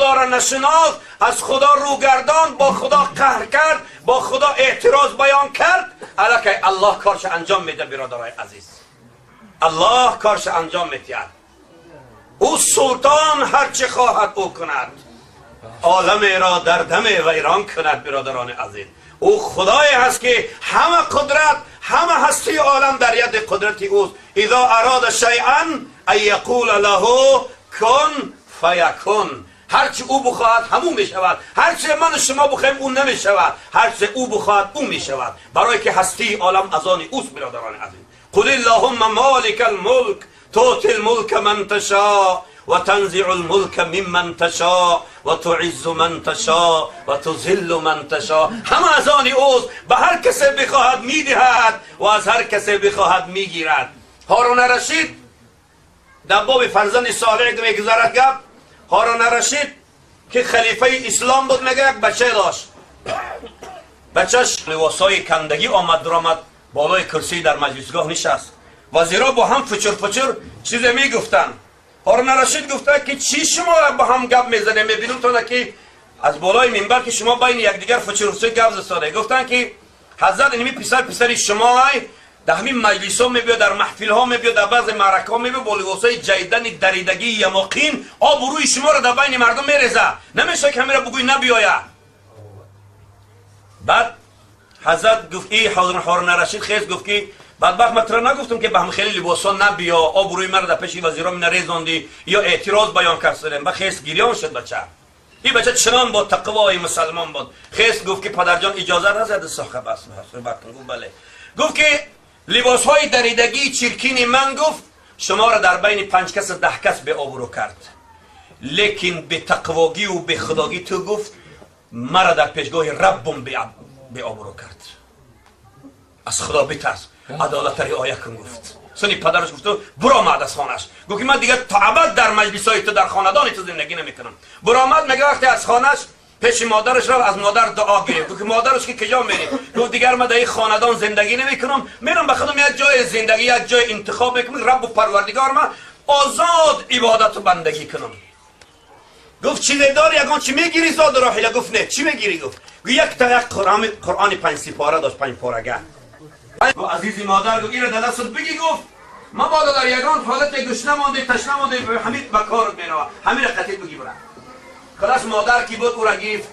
خدا را نشناخت، از خدا رو گردان، با خدا قهر کرد، با خدا اعتراض بیان کرد، الکی الله کارش انجام میده. برادرای عزیز، الله کارش انجام میده. او سلطان، هرچه خواهد او کند، عالم را در دم ویران کند. برادران عزیز، او خدای هست که همه قدرت، همه هستی عالم در ید قدرت اوست. اذا اراد شیئا ان یقول له کن فیکون. هرچی او بخواهد همون میشود. هرچی من و شما بخواهیم او نمیشود، هرچی او بخواهد او میشود، برای که هستی عالم از آن اوست. برادران عزیز، قل اللهم مالک الملک تؤتی الملک من تشاء و تنزع الملک ممن تشاء و تعز من تشاء و تذل من تشاء. همه از آن اوست. به هر کسی بخواهد میدهد و از هر کسی بخواهد میگیرد. هارون رشید، در باب فرزند صالح میگذرد گپ، هارون رشید که خلیفه اسلام بود، میگه یک بچه داشت. بچهش لباسای کندگی آمد، درآمد، بالای کرسی در مجلسگاه نشست. وزیرا با هم فچر فچر چیز میگفتن. هارون رشید گفته که چی شما را با هم گپ میزنه؟ میبینم تا که از بالای منبر که شما بین یکدیگر فچر فچر گپ زده. گفتن که حضرت، اینمی پسر پسری شما در همین مجلس ها میبیا، در محفل ها میبیا، در بعض معرکه ها میبیا، با لباس های جیدن دریدگی یماقین آب روی شما را در بین مردم میریزه. نمیشه که همین را بگوی نبیایه؟ بعد حضرت گفت ای هارون رشید خیز گفت که بدبخت، من تو نگفتم که به هم خیلی لباسا نبیا، آب روی مرا در پیش وزیرا می نریزاندی یا اعتراض بیان کردیم؟ و خیز گریان شد بچه. این بچه چنان با تقوای مسلمان بود. خیز گفت که پدرجان، اجازه نزد سخه بس صحبت کن؟ گفت بله. گفت که لباس های دریدگی چرکین من، گفت، شما را در بین پنج کس، 10 کس به آبرو کرد، لیکن به تقواگی و به خداگی تو، گفت، مرا در پیشگاه ربم به آبرو کرد. از خدا بترس، عدالت رعایت کن. گفت سنی پدرش گفت برآمد از خانهش، گفت که من دیگه تا ابد در مجلس های تو، در خاندان تو زندگی نمیکنم. برآمد، میگه وقتی از خانهش پیش مادرش رفت، از مادر دعا گرفت. گفت که مادرش که کجا میری؟ گفت دیگر من در این خاندان زندگی نمیکنم، میرم به خودم یک جای زندگی، یک جای انتخاب میکنم، رب و پروردگار من آزاد عبادت و بندگی کنم. گفت چی داری؟ یگان چی میگیری زاد راحله؟ گفت نه. چی میگیری؟ گفت یک تا یک قرآن پنج سپاره داشت، پنج پارگه. گفت عزیزی مادر، گفت اینو در دستت بگی، گفت مبادا در یگان حالت گشنه مانده، تشنه مانده، همین به کارت میروه، همین را قطعی بگی برا. خلاص مادر کی بود او را گرفت،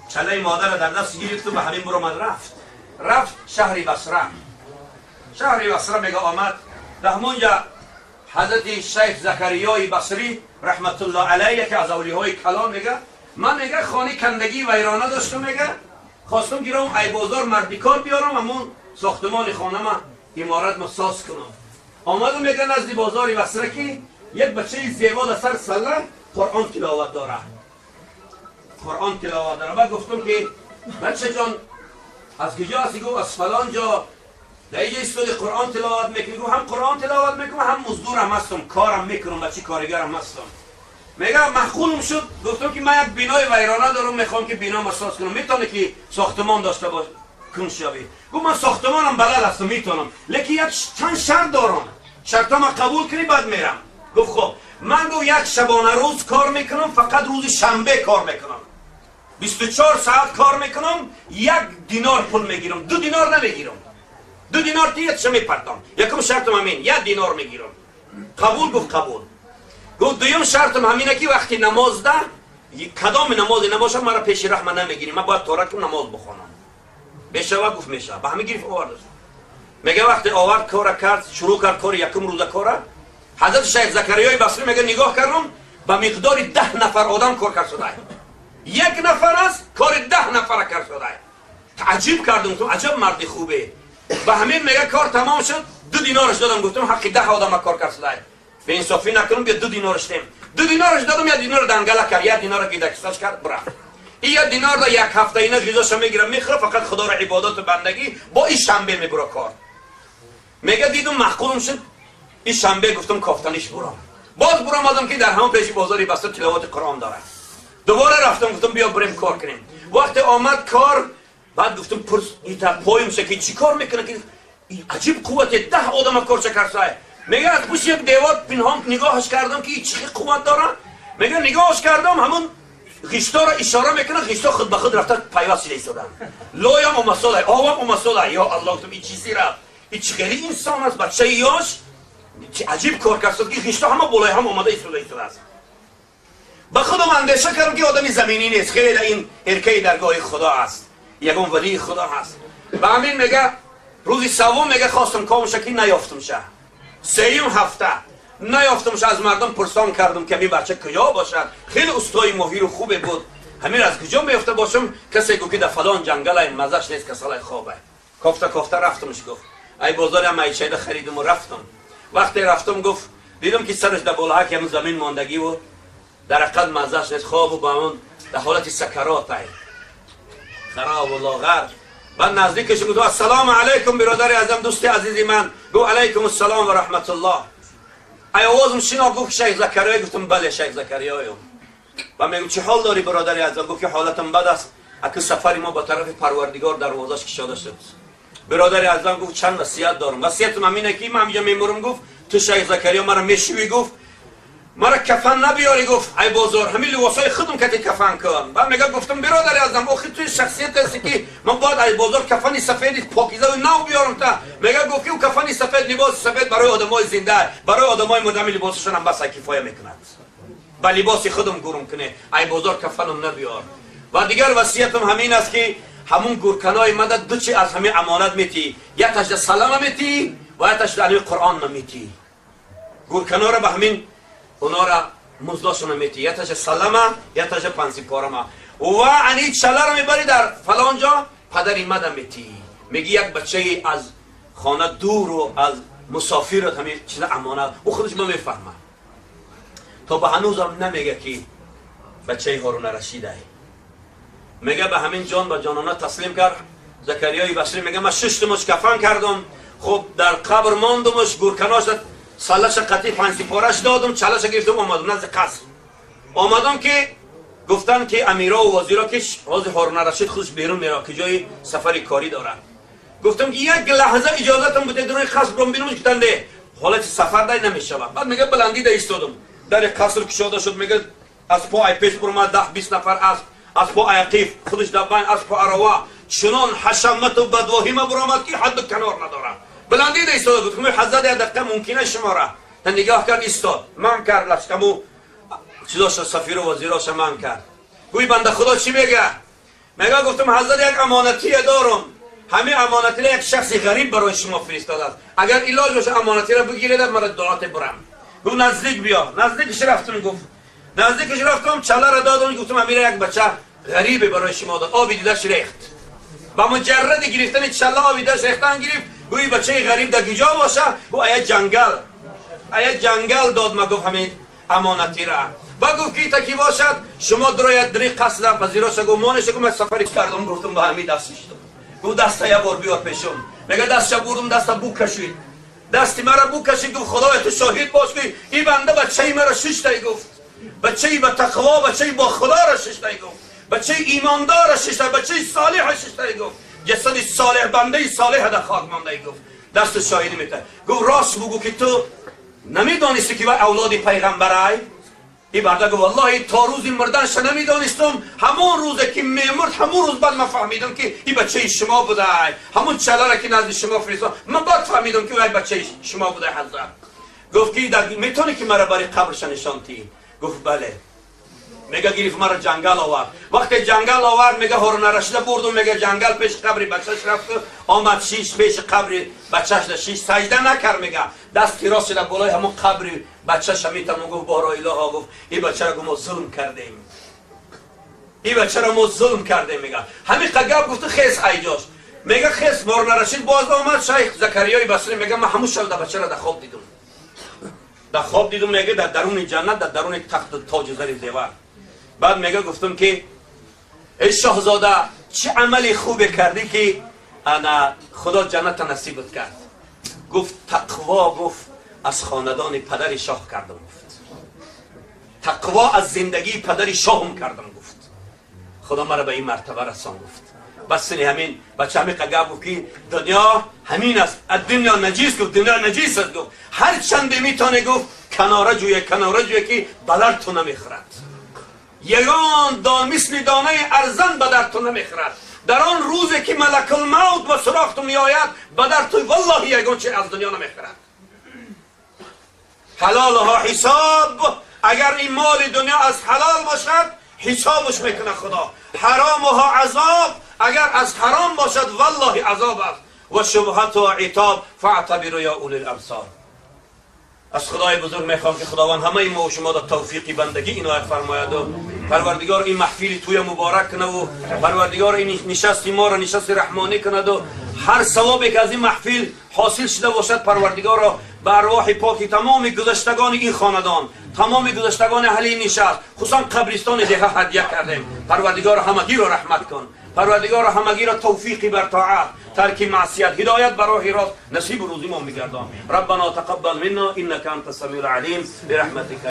چله مادر در دست گرفت و به همین برآمد رفت. رفت شهر بصره. شهر بصره میگه آمد، در همونجا حضرت شیخ زکریای بصری رحمت الله علیه که از اولیهای کلان، میگه من، میگه، خانه کندگی ویرانه داشتم، میگه خواستم گیرم ای بازار مردیکار بیارم، همون ساختمان خانه ما، عمارت ما ساز کنم. آمدم، میگه، نزد بازار بصره که یک بچه زیبا در سر سله قرآن تلاوت داره، قرآن تلاوت داره. بعد گفتم که بچه جان، از کجا هستی؟ گفت از فلان جا. در اینجا ایستادی قرآن تلاوت میکنی؟ گفت هم قرآن تلاوت میکنم، هم مزدورم هستم، کارم میکنم، بچه کارگرم هستم. میگه معقولم شد. گفتم که من یک بینای ویرانه دارم، میخوام که بینا ساز کنم، میتونه که ساختمان داشته باش کن شوی؟ گفت من ساختمانم بلد هستم، میتونم، لیکن یک چند شرط دارم، شرط ما قبول کنی بعد میرم. گفت خب. من، گفت، یک شبانه روز کار میکنم، فقط روز شنبه کار میکنم، 24 ساعت کار میکنم، 1 دینار پول میگیرم، 2 دینار نمیگیرم. 2 دینار دیگه چه میپرتم. یکم شرطم همین، 1 دینار میگیرم. قبول؟ گفت قبول. گفت دویم شرطم همینه که وقتی نماز ده، کدام نماز نباشه، مرا پیش رحمه نمیگیری، من باید تارک نماز بخوانم. بشوه؟ گفت میشه. به همین گرفت آورد. میگه وقتی آورد، کار کرد، شروع کرد کار، یکم روز کار، حضرت شیخ زکریای بصری میگه نگاه کردم، به مقدار 10 نفر آدم کار کرد شده. یک نفر است کار 10 نفر کرد شده. تعجب کردم، تو عجب مردی خوبه. به همین میگه کار تمام شد، 2 دینارش دادم. گفتم حق 10 آدم کار کرد شده، به انصافی نکنم، بیا 2 دینارش دیم. 2 دینارش دادم، 1 دینار دنگله کرد، 1 دینار گیدکستاش کرد برفت. این 1 دینار دا یک هفته اینا غذاشو میگیره میخوره، فقط خدا را عبادت و بندگی، با این شنبه میبره کار. میگه دیدم معقولم شد، این شنبه گفتم کافتنش برام. باز برام که در همون پیش بازاری بسته تلاوت قرآن داره. دوباره رفتم، گفتم بیا بریم کار کنیم. وقت آمد کار، بعد گفتم پرس این پایم که چی کار میکنه که این عجیب قوت 10 آدم کار چه کرده. میگه از پشت یک دیوار پنهان نگاهش کردم که این چه قوت داره. میگه نگاهش کردم، همون Ғиштора ишора мекунад, ғишто худ ба худ рафта пайваст шуда истоданд. Лоям омасолай, обам омасолай. Ё Аллоҳ, гуфтам, и чӣ сир аст, и чӣ хели инсон аст, бачаи ёш чӣ аҷиб кор кард, ки ғишто ҳама болои ҳам омада истода истодааст. Ба худам андеша кардам, ки одами заминӣ нест, хеле ин эркаи даргоҳи Худо аст, ягон валии Худо ҳаст. Ба ҳамин мега, рӯзи саввум, мега, хостам комша, ки наёфтумша. Сеюм ҳафта наёфтумша. Аз мардум пурсон кардам, ки ҳамин бача куҷо бошад, хеле устои моҳиру хубе буд, ҳамин аз куҷо меёфта бошам? Касе гуфт, ки дар фалон ҷангалай, мазаш нест, касалай, хобай. Кофта кофта рафтамш, гуфт, ай бозори ам майчайда харидуму рафтам. Вақте рафтам, гуфт, дидам, ки сараш дар болоҳаки ҳамин замин мондагӣ буд, дар ҳақиқат маззаш нест, хобу ба ҳамон дар ҳолати сакарот ай, харобу лоғар. Баъд наздикаш гуфтам: «Ассалому алайкум, биродари азам, дӯсти азизи ман». Гуфт: «Алайкум ассалом ва раҳматуллоҳ». Ай овозм шино, гуфт: «Шайх Закариё?» Гуфтам: «Бале, шайх Закариёюм». Ва мегӯ: «Чӣ ҳол дорӣ, бародари азам?» Гуфт, ки ҳолатам бад аст, аку сафари мо ба тарафи Парвардигор дарвозаш кушода шуд. Бародари азам, гуфт, чанд васият дорам. Васиятам ҳамине, ки ман ҳамиҷа мемурам, гуфт, ту, шайх Закариё, мара мешӯӣ, гуфт, мара кафан набиёрӣ, гуфт, ай бозор ҳамин либосҳои худам кати кафан кун. Баъд мега, гуфтам: «Биродари азам, охи туи шахсият ҳасти, ки ман бояд ай бозор кафани сафеди покизаву нав биёрам та». Мега, гуфт, ки ӯ кафани сафед, либоси сафед барои одамои зинда, барои одамои мурда ҳамин либосашон ҳам бас, кифоя мекунад. Ба либоси худам гурм куне, ай бозор кафанам набиёр. Ва дигар васиятам ҳамин аст, ки ҳамун гурканои мада ду чи аз ҳамин амонат метӣ: якташда салама метӣ ва якташда ҳамин Қуръон метӣ. Гурканора ба ҳамин онора муздошона метӣ, якташа салама, якташа пансипорама. Ва ани чаларо мебарӣ, дар фалон ҷо падари мада метӣ, меги, як бачаи аз хона дуру аз мусофират ҳамин чиза амонат. Ӯ худаш ма мефаҳмад. То ба ҳанӯзам намега, ки бачаи Ҳоруна Рашидай. Мега, ба ҳамин ҷон ба ҷонона таслим кард Закариёи Басрӣ. Мега, ман шуштумуш, кафан кардум, хуб, дар қабр мондумуш, гурканоша салаша қатӣ панҷсипораш додум, чалаша гирифтум, омадум назди қаср. Омадам, ки гуфтанд, ки амиро ва вазиро, ки ҳозир Ҳоруна Рашид худаш берун меравад, ки ҷои сафари корӣ дорад. Гуфтам, ки як лаҳза иҷозатам буде, рӯи қаср ром бинум. Гуфтанд: «Ҳолати сафар дай намешавад». Баъд, мега, баландӣ да истодум, дари қаср кушода шуд. Мега, аз по ай пеш буромад 10-20 нафар асп, аз по аяқиф худаш дар байн аспу арова, чунон ҳашамату бадвоҳима буромад, ки ҳадду канор надорад. Баландӣ да истода гуфт: «Ҳазрат, як дақиқа мумкина шумора?» Та нигоҳ кард, истод, ман кард лашкаму чизоша, сафиру вазироша ман кард. Гӯй, банда худо чӣ мега? Мега, гуфтам: «Ҳазрат, як амонатие дорум, ҳамин амонатиро як шахси ғариб барои шумо фиристодааст. Агар илоҷ боша, амонатиро бигиред, мара дуоте бурам». Гуфт: «Наздик биё». Наздикиш рафтум, гуфт, наздикиш рафтум, чаларо додам, гуфтам: «Амира як бача ғарибе барои шумо дод». Оби дидаш рехт. Ба муҷарради гирифтани чала оби дидаш рехтан гирифт. Гӯи, бачаи ғариб дар куҷо боша? Гуфт: Ая ҷангал дод ма», гуфт, «ҳамин амонатира». Ба гуфт, ки таки бошад, шумо дурояд дри қасра. Вазироша гуфт, монеша, гуфт, ман сафари кардам, гуфтам, ба ҳамин даст шиштам. Гуфт: «Даста як бор биёр пешум». Мега, дастша бурдум, даста бу кашид, дасти мара бу кашид. Гуфт: «Худоя, ту шоҳид бош, ки ин банда бачаи мара шиштай», гуфт, «бачаи ба тақво, бачаи бо Худоро шиштай», гуфт, «бачаи имондора шиштай, бачаи солиҳа шиштай», гуфт, «ҷасади солеҳ, бандаи солеҳа дар хок мондай», гуфт, дасту шоҳидӣ мета. Гуфт: «Рост бугӯ, ки ту намедонисти, ки вай авлоди пайғамбарай?» И барда гуфт: «Валлоҳи, то рӯзи мурданша намедонистум. Ҳамон рӯзе ки мемурд, ҳамон рӯз баъд ман фаҳмидам, ки и бачаи шумо будай. Ҳамон чалара ки назди шумо фиристод, ман баъд фаҳмидам, ки вай бачаи шумо будай, ҳазрат». Гуфт, ки метавонӣ, ки мара бари қабрша нишон тӣ? Гуфт: «Бале». Мега, гирифт, мара ҷангал овард. Вақте ҷангал овард, мега, Ҳоруна Рашида бурдум, мега, ҷангал пеши қабри бачаш рафт, омад, шиш, пеши қабри бачаш шиш, саҷда накард. Мега, дасти рост шуда болои ҳамон қабри бачаша метамон. Гуфт: «Боро илоҳо», гуфт, «ин бачаро, гуфт, мо зулм кардем, ин бачаро мо зулм кардем». Мега, ҳамин гап гуфту хес айҷош. Мега, хес Ҳоруна Рашид боз омад. Шайх Закариёи Басрӣ мега, ман ҳамун шаб да бачаро дар хоб дидум, дар хоб дидум, мега, дар даруни ҷаннат, дар даруни тахту тоҷу зари зевар. Баъд, мега, гуфтум, ки эй шоҳзода, чӣ амали хубе кардӣ, ки ана Худо ҷанната насибат кард? Гуфт: «Тақво», гуфт, «аз хонадони падари шоҳ кардам», гуфт, «тақво аз зиндагии падари шоҳум кардам», гуфт, «Худо мара ба ин мартаба расон», гуфт. Бас сини ҳамин бача ҳамин гап гуфт, ки дунё ҳамин аст. Дунё наҷис, гуфт, дунё наҷис аст, гуфт, ҳар чанде метоне, гуфт, канора ҷӯя, канора ҷӯя, ки балар ту намехӯрад. ягон дон мисли донаи арзан ба дар ту намехӯрад. Дар он рӯзе ки малакулмавт ба суроғ ту меояд, ба дар ту валлоҳи ягон чи аз дунё намехӯрад. Ҳалолҳо ҳисоб, агар ин моли дунё аз ҳалол бошад, ҳисобаш мекунад Худо. Ҳаромҳо азоб, агар аз ҳаром бошад, валлоҳи азоб аст. Ва шубҳату итоб фаътабиру ё улил абсор. Аз Худои бузург мехоҳам, ки Худованд ҳамаи мо ва шумо дар тавфиқи бандагӣ иноят фармояду Парвардигор ин маҳфили туя муборак кунаву Парвардигор ин нишасти моро нишасти раҳмонӣ кунаду ҳар савобе ки аз ин маҳфил ҳосил шуда бошад, Парвардигорро ба арвоҳи поки тамоми гузаштагони ин хонадон, тамоми гузаштагони аҳли ин нишаст, хусусан қабристони деҳа ҳадя кардем. Парвардигоро, ҳамагиро раҳмат кун. Парвардигоро, ҳамагиро тавфиқи бар тоат, тарки маъсият, ҳидоят ба роҳи рост насибу рӯзимон бигардон. Раббано тақаббал минна иннака анта самиул алим бирахматика.